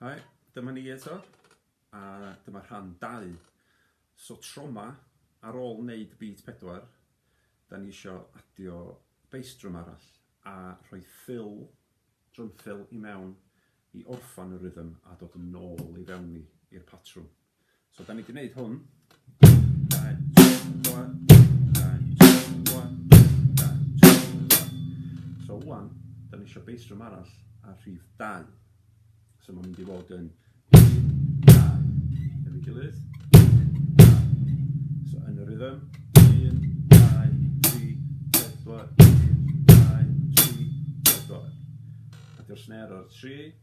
Hi, dyma ni eto, a dyma rhan 2. So tro 'ma, ar ôl wneud beat 4, da ni isio adio bass drum arall a rhoi fill, drum fill i mewn i orffan y rhythm a dod yn ôl i fewn i'r patrwm. So da ni wedi gwneud hwn. 2, 3, 4, 2, 3, 4, 2, 3, 4. So wan, da ni eisiau bass drum arall ar rhif 2. So mae'n mynd i fod yn 1, 2, efo'i gilydd. 1, 2. So yn y rhythm, 1, 2, 3, 4, 1, 2, 3, 4. Adio'r snare ar 3.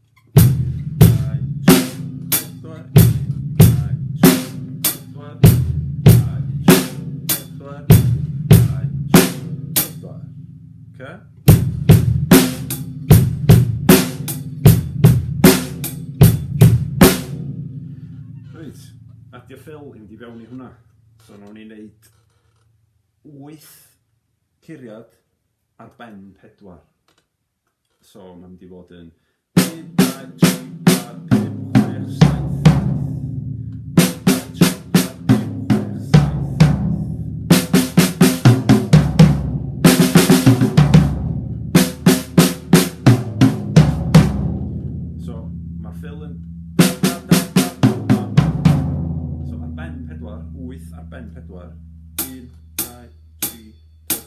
Okay. Reit, adio Phil i mynd i fewn i hwnna. So nawn ni wneud 8 curiad ar ben 4. So mae'n mynd i fod yn 1, 2, 3, 4, 5, 6, 7, 8. 1, 2, 3, 4, 5, 6, 7, 8. So mae'r fill yn So ar ben 4, 8 ar ben 4, 1, 2, 3,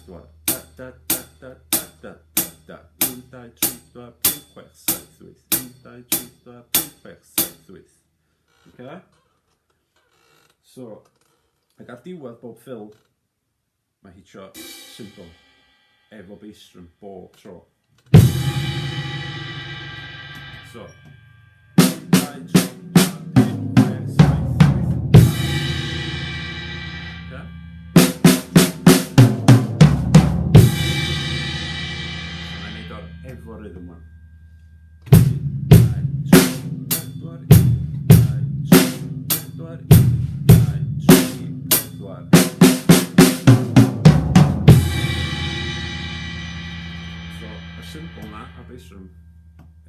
4. Da, da, da, da, da, da, da, da. 1, 2, 3, 4, 5, 6, 7, 8. 1, 2, 3, 4, 5, 6, 7, 8. Okay? So, ac ar diwedd bob fill, mae hitio cymbal efo bass drum bob tro. So, 1, 2, 3, 4, 5, 6, 7, 8. Okay? So, mae'n neud o'r efo rhythm wan. 1, 2, 3, 4, 1, 2, 3, 4, 1, 2, 3, 4. So, y cymbal na a bass drum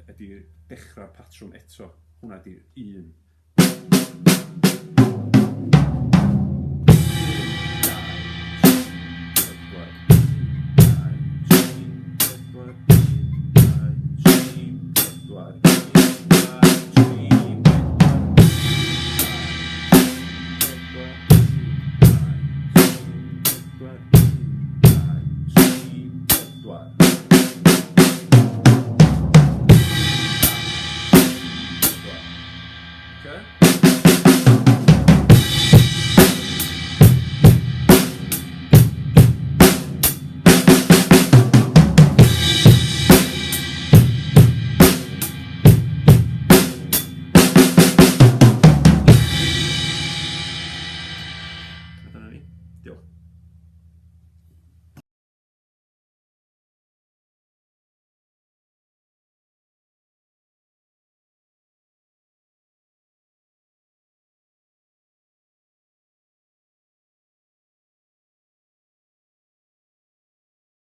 ydy dechrau'r patrwm eto. Hwnna ydy'r un. Okay?